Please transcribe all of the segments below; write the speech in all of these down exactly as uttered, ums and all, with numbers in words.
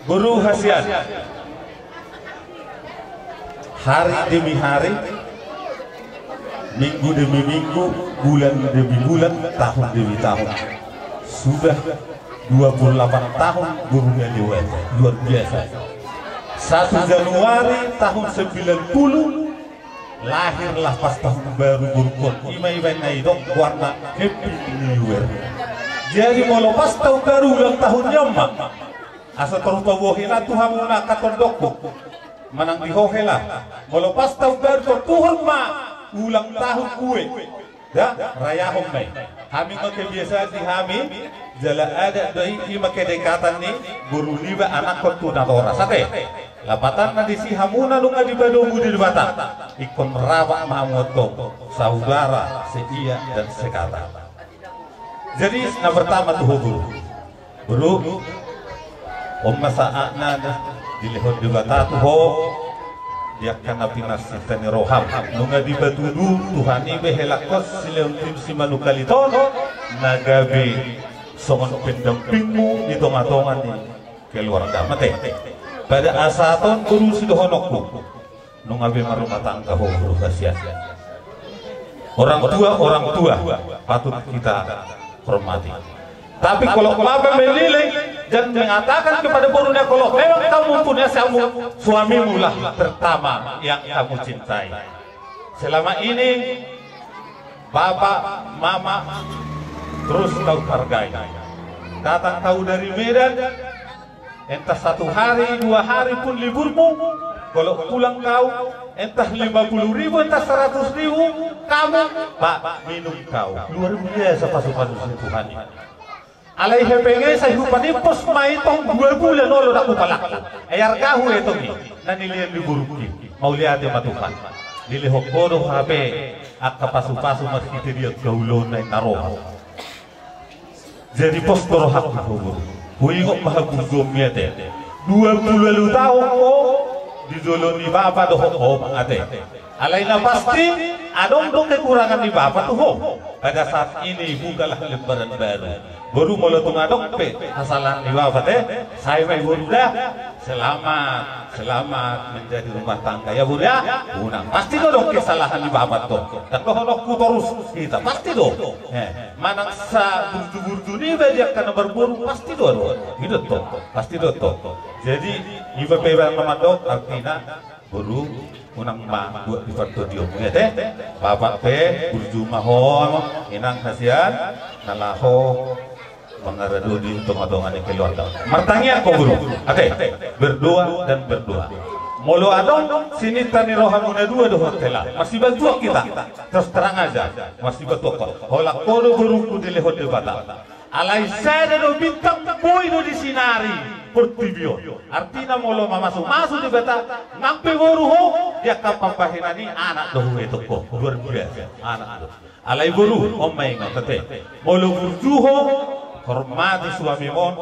Boru hasian. Hari demi hari, minggu demi minggu, bulan demi bulan, tahun demi tahun. Sudah dua puluh delapan tahun boru na lewat. Luar biasa. Satu Januari tahun sembilan puluh, lahirlah pas tahun baru borungkon. Ima iba na idok warna Happy New Year. Jadi molo pas tahun baru ulang tahun ni on ma. Asa tor hupaboa hela tu hamu na angka tondongku. Manang di ho hela. Molo pas tahun baru tor tuhor ma ulang tahun ue. Da, rayahon ma i. Hami ma kebiasaan di hami, jala adat do i, ima kedekatan ni boru niba anakkon tu natorasna ate. Lapatanna disi hamu na nunga dipadomu Debata. Ingkon rap ma hamu antong, saudara, seia dan sekata. Jadi na pertama tu ho boru. Boru, on ma saatna dilehon Debata tu ho di angka na pinarsinta ni roham. Nunga dipatudu Tuhan i be helangkon silehon tim Simanungkalit on na gabe songon pendampingmu di tongatonga ni keluargam ate. Pada saat on boru sidohononku. Nunga be marumah tangga ho boru hasian. Orang tua, orang tua, patut kita hormati. Tapi kalau bapak menilai dan mengatakan kepada boru na, kalau memang kamu punya suami, suamimulah pertama yang kamu cintai. Selama ini bapak, mama, terus kau hargai. Datang kau dari Medan, entah satu hari, dua hari pun liburmu, kalau pulang kau, entah lima puluh ribu, entah seratus ribu, kamu, Pak, minum kau. Luar biasa pasupasu ni Tuhan i. Alai hepeng i sai hupanimpos ma i tong dua bulan olo ndang hupalangku. Ai arga huetong i, na nilehon ni borungki. Mauliate ma Tuhan. Dilehon ho do hape angka pasupasu marhite di angka ulaon na i na ro. Jadi pos do rohangku ho boru. Huingot ma haburjuonmi ate. Dua puluh ualu taon ho di jolo ni bapa dohot oma ate. Alai na pasti adong do kekurangan ni bapa tu ho. Pada saat ini bukalah lembaran baru. Boru, molo tung adong pe hasalahan ni bapa ate, sai ma i boru da. Selamat, selamat menjadi rumah tangga ya boru ya. Unang, pasti do adong kesalahan ni bapa tu ho. Ndang dohononku torus hita, pasti do. Eh, manang saburju-burju niba di angka na marboru pasti do adong. I do tong, pasti do tong. Jadi iba pe ba na mandok artina boru, unang ma buat di partondion ate. Bapak pe burju ma ho, inang hasian, na laho mangaradoti tongatonga ni keluarga. Martangiang ho boru ate, berdoa dan berdoa. Molo adong sininta ni rohamuna dua dohot hela, marsibantuan hita. Terus terang aja, marsibantuan ho. Holan ho do borungku dilehon Debata. Alai sada do bintang, boi do disinari portibi on. Artina molo mamasumasu Debata, nang pe boru ho, di angka pambahenan i anak do huetong ho. Luar biasa, anak do. Alai boru, on ma ingot ate. Molo burju ho, hormati suamimon,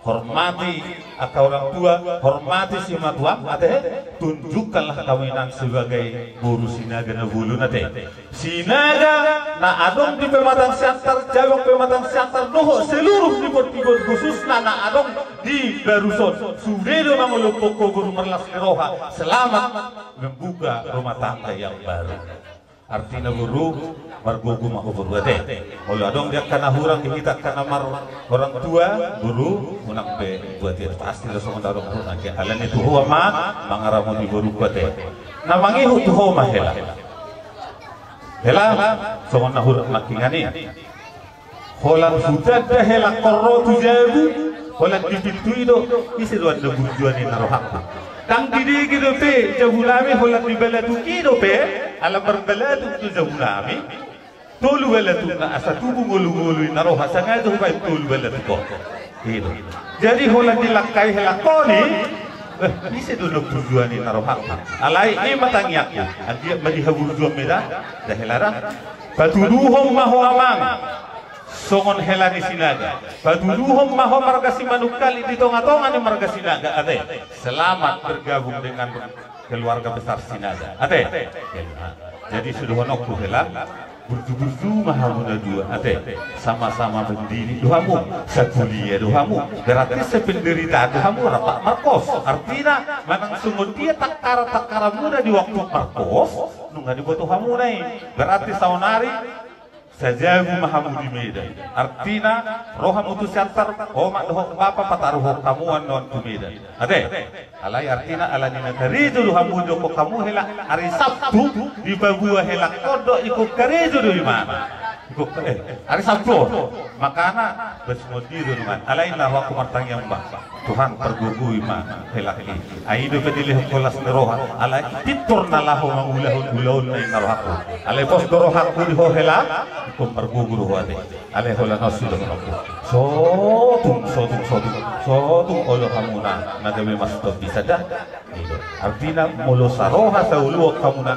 hormati angka orang tua, hormati simatuam ate. Tunjukkanlah kamu inang sebagai boru Sinaga na bolon ate. Sinaga na adong di Pematang Siantar, Jabang Pematang Siantar dohot seluruh di Pontianak khususna na adong di Baruson. Sude do na mangolophon ho boru marlas ni roha. Selamat membuka rumah tangga yang baru. Artina boru, margogo ma ho boru ate. Molo adong di angka na hurang di hita angka na mar orang tua, boru, unang pe buat i, pasti do songon na adong hurang. Alani tu ho ma mangaramoti borungku ate. Na mangihut tu ho ma hela. Hela, songon na hurang nangkiningan i. Holan hutanda hela ho ro tu jabu, holan di pintu i do, ise do annon burju ni na rohangku. Ndang didege dope jabu nami holan di balatuk i dope, ala marbalatuk do jabu nami. Tolu balatukna asa tubu ngolungolu i na roha, sangaja hubaen tolu balatuk on. I do. Jadi holan dilangkai hela ho ni, eh, ise do annon burju ni na rohangku. Alai i ma tangiangku, anggiat ma di haburjuonmi da, da hela da. Patuduhon ma ho amang, songon hela ni Sinaga. Patuduhon ma ho marga Simanungkalit di tongatonga ni marga Sinaga ate. Selamat bergabung dengan keluarga besar Sinaga ate. Jadi sudohononku hela, Burju-burju ma hamu na dua, ate, sama-sama mendidik do hamu, sakuliah do hamu, berarti sependeritaan do hamu rap markos. Artina, manang songon dia tangkaran-tangkaranmuna di waktu markos, nunga diboto hamuna i. Berarti saonari, sajabu ma hamu di Medan. Artina, ro hamu tu Siantar, omak dohot bapa pataruhon hamu annon tu Medan. Ate, alai artina ala ni na karejo do hamu, didokkon hamu hela ari Sabtu, dipaboa hela kodok ingkon karejo do imana. Ingkon, eh, ari Sabtu on. Makana, bas modi do nungan. Alai na rohangku martangiang, Bah. Tuhan, pargogoi ma hela i. Ai i do pe dilehon ho las ni roha. Alai pintor na laho mangulahon ulaon na i na rohangku. Alai pos do rohangku di ho hela. Ingkon pargogo do ho, ate. Alai holan on sudah mangko. Sotung, sotung, sotung, sotung olo hamuna na gabe mastop bisa da. Ido. Artina molo saroha saoloan hamuna,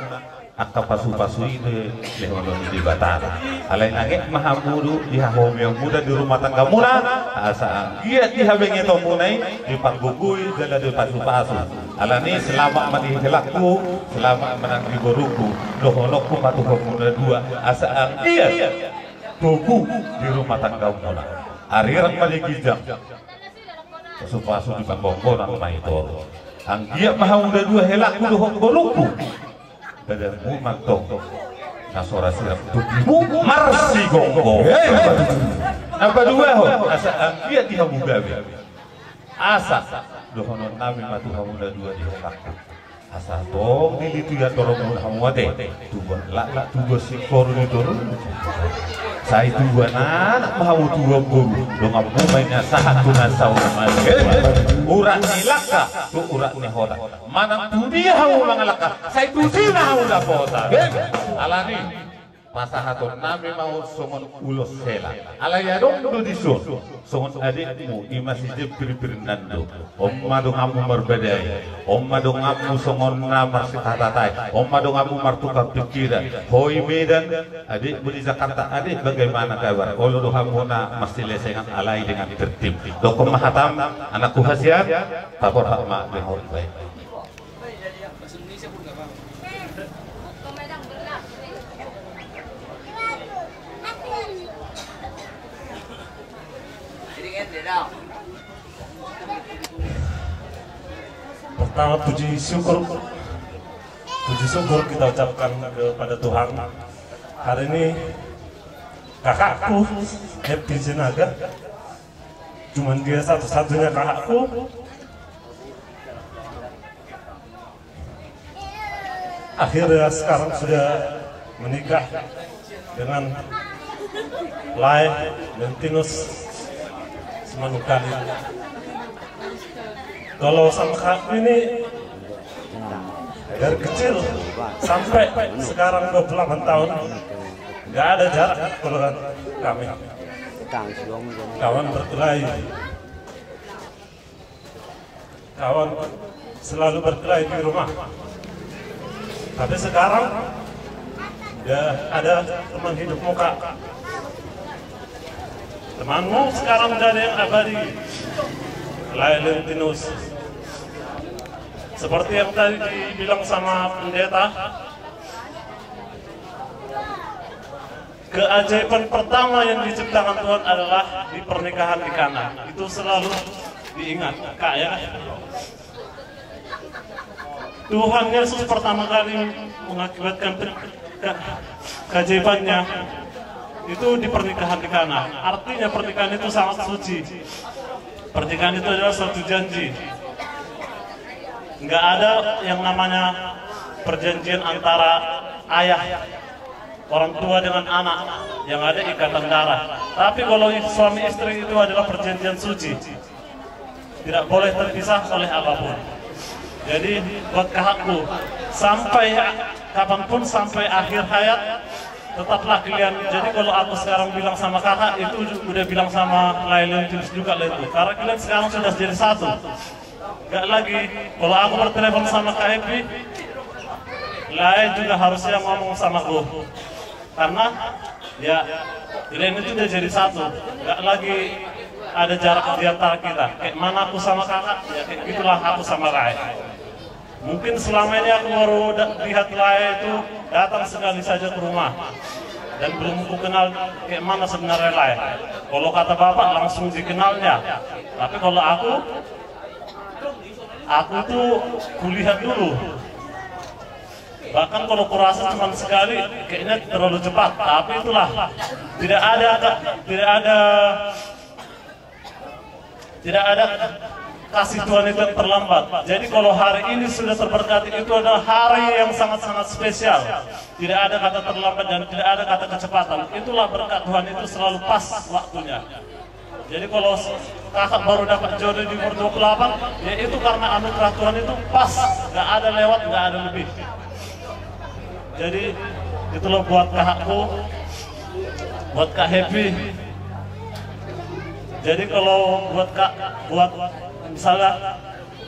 angka pasu-pasu i do lehonon ni Debata. Alai nanget ma hamu do di hahomeonmuna di rumah tanggamuna, asa anggiat di habengetonmuna i dipargogoi jala dipasu-pasu. Alani selamat ma di helangku, selamat ma nang di borungku, dohononku ma tu hamuna dua, asa anggiat togu di rumah tanggamuna. Arirang ma di ginjang, pasu-pasu di panggonggonan ma i toru. Anggiat ma hamu na dua helangku dohot borungku, badanmu ma antong na so ra sirang, topimu marsigomgom. Na paduahon, asa anggiat di hamu gabe. Asa dohononnami ma tu hamu na dua di helangku, asa tong dilitui andorangmu hamu, ate. Tubuan laklak, tubuan singkoru di toru. Sai tubuan anak ma hamu, tubuan boru. Donganmu ma i na sahat tu na saur matua. Urat ni langka tu urat ni hota. Manang tu dia hamu mangalangka, sai tu dia ma hamu dapotan. Alani pasahatonnami ma on songon ulos hela. Alai adong do dison songon adikmu, i ma si Jepri Fernando. On ma donganmu marbadai, on ma donganmu songon na marsihatatai, on ma donganmu martukar pikiran. Ho i Medan, adikmu di Jakarta, adik, bagaimana kabar? Olo do hamu na marsilesengan alai dengan tertib. Dokkon ma hatam, anakku hasian, taborhat ma dengan baik. Pertama, puji syukur, puji syukur kita ucapkan kepada Tuhan. Hari ini kakakku, Happy Sinaga, cuman dia satu-satunya kakakku. Akhirnya sekarang sudah menikah dengan Lae Lentinus Simanungkalit. Kalau sama kakakku ini, dari kecil sampai sekarang dua puluh delapan tahun, nggak ada jarak keluarga kami. Kawan berkelahi. Kawan selalu berkelahi di rumah. Tapi sekarang, ya, ada teman hidupmu, Kak. Temanmu sekarang udah ada yang abadi. Lae Lentinus. Seperti yang tadi dibilang sama pendeta, keajaiban pertama yang diciptakan Tuhan adalah di pernikahan di Kana. Itu selalu diingat, Kak, ya. Tuhan Yesus pertama kali mengakibatkan pe-, ke-, keajaibannya itu di pernikahan di Kana. Artinya pernikahan itu sangat suci. Pernikahan itu adalah suatu janji. Nggak ada yang namanya perjanjian antara ayah, orang tua dengan anak, yang ada ikatan darah. Tapi kalau suami istri itu adalah perjanjian suci. Tidak boleh terpisah oleh apapun. Jadi buat kakakku, sampai kapanpun, sampai akhir hayat, tetaplah kalian. Jadi kalau aku sekarang bilang sama kakak, itu ju-, udah bilang sama Lae Lentinus juga lah itu. Karena kalian sekarang sudah jadi satu. Gak lagi, kalau aku bertelepon sama Kak Epi, Lae juga harusnya ngomong sama aku. Karena, ya, kalian itu udah jadi satu. Gak lagi ada jarak di antara kita. Kayak mana aku sama kakak, ya, kayak gitulah aku sama Lae. Mungkin selama ini aku baru da-, lihat Lae itu datang sekali saja ke rumah. Dan belum ku kenal kayak mana sebenarnya Lae. Kalau kata bapak langsung dikenalnya. Tapi kalau aku, aku tuh kulihat dulu. Bahkan kalau kurasa cuma sekali, kayaknya terlalu cepat. Tapi itulah, tidak ada, tidak ada Tidak ada kasih Tuhan itu yang terlambat. Jadi kalau hari ini sudah terberkati, itu adalah hari yang sangat-sangat spesial. Tidak ada kata terlambat dan tidak ada kata kecepatan. Itulah berkat Tuhan itu selalu pas waktunya. Jadi kalau kakak baru dapat jodoh di umur dua puluh delapan, ya itu karena anugerah Tuhan itu pas, gak ada lewat, gak ada lebih. Jadi itulah buat kakakku, buat Kak Happy. Jadi kalau buat kak, buat misalnya,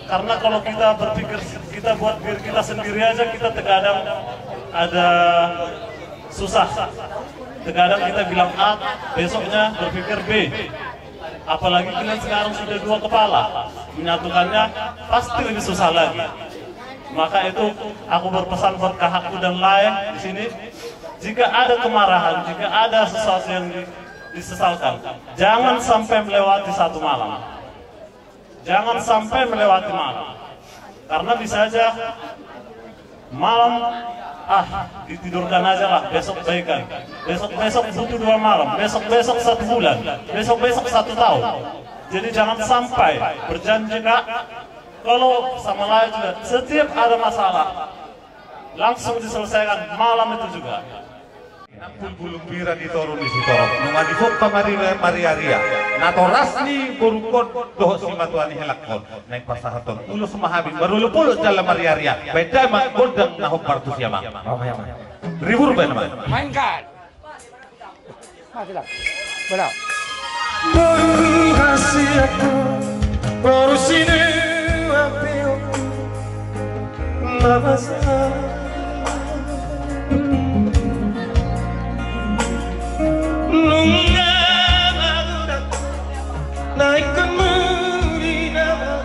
karena kalau kita berpikir, kita buat diri kita sendiri aja, kita terkadang ada susah. Terkadang kita bilang A, besoknya berpikir B. Apalagi kalian sekarang sudah dua kepala, menyatukannya pasti lebih susah lagi. Maka itu aku berpesan buat kakakku dan Lae di sini, jika ada kemarahan, jika ada sesuatu yang di- disesalkan, jangan sampai melewati satu malam. Jangan sampai melewati malam. Karena bisa aja malam, ah, ditidurkan aja lah, besok baikan. Besok-besok butuh dua malam, besok-besok satu bulan, besok-besok satu tahun. Jadi jangan sampai berjanji, Kak, kalau sama Lae juga, setiap ada masalah, langsung diselesaikan malam itu juga. Nampul bulung bira di toru ni sitorop, nunga dipompa mari- mariaria. Natoras ni borungkon dohot simatua ni helangkon, naeng pasahaton ulos ma hami marolopolop jala mariaria. Baen damang gondang na hombar tu si amang. Ribur baen damang. Mainkan. Mati lah. Bola. Boru hasianku, boru sinuan pio. Mabasa. Nunga magodang na ingkon muli nama,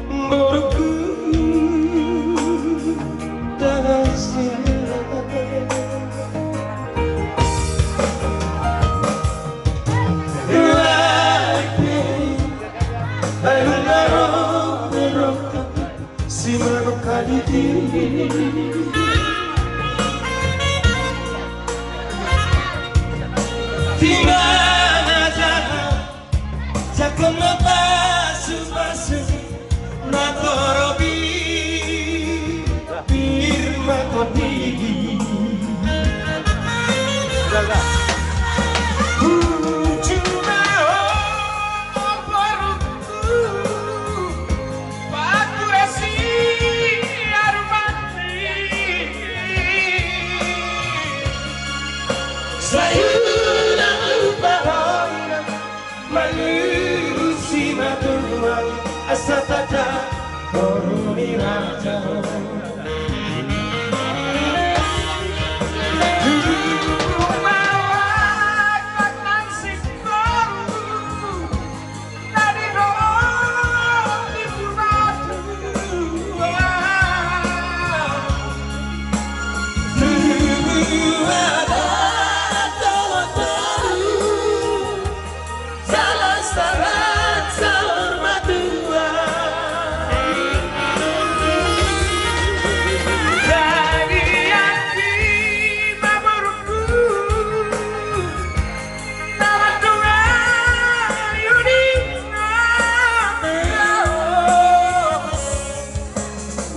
boruku. Tangan siap. Dua ipe. Ayo naro berok. Simano kaliti. Timana jaha, jaha na pasu-pasu, na torobi, pir ma todi. Uju na ho, boruku. Sayuran lupa roina, malusi matuang, asa tata boru ni raja.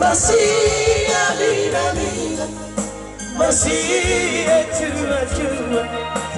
Masih ada, masih ada, masih ada, masih ada.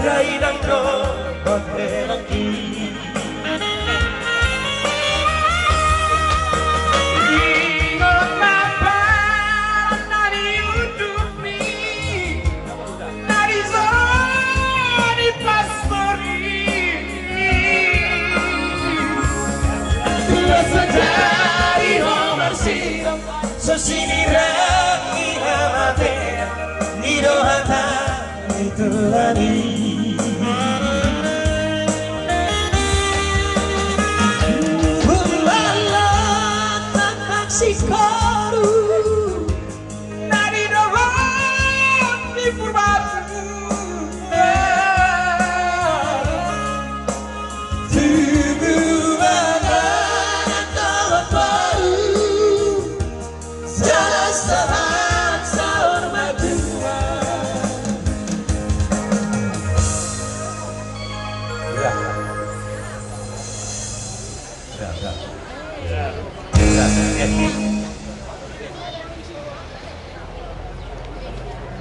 Sikoru. Na di dohot ni Purbatu.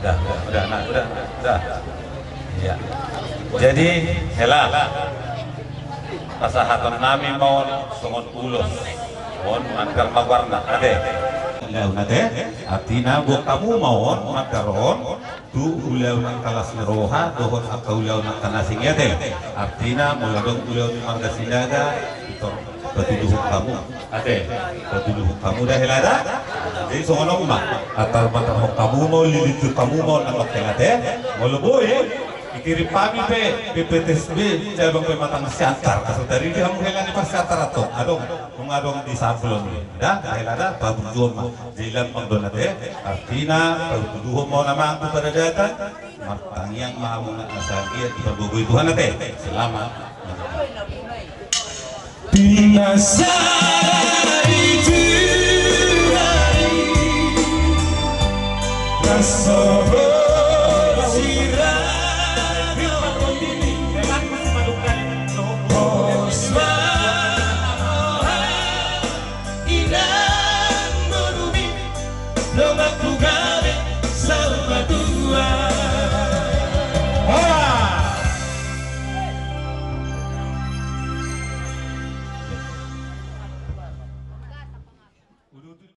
Udah, udah, nah, udah, udah. Iya. Jadi, hela. Pasahaton nami ma on songon ulos. On mandar ma goarna, ate. Ulaon ate. Artina, boan hamu ma on mandar on tu ulaon angka las ni roha dohot angka ulaon angka na asing i, ate. Artina, molo adong ulaon ni marga Sinaga, tor patuduhon hamu. Ate, patuduhon hamu da, hela da. Jadi songon on ma, antar mandar hamu ma on, lilitui hamu ma on, nang hela, ate. Molo boi, dikirim hami pe, P P T S B cabang Pematang Siantar. Asa taridi hamu hela ni parsiantaran, adong, nunga adong di sablon i. Da, hela da, paburjuon ma. Jadi lambang do on, ate. Artina, patuduhon ma on amang tu paradatan. Martangiang ma hamu na asa anggiat dipargogoi Tuhan, ate. Selamat. Pinasari Tuhan, rasa bosi raga, pos ma roha, inang boru ni, lomak buka.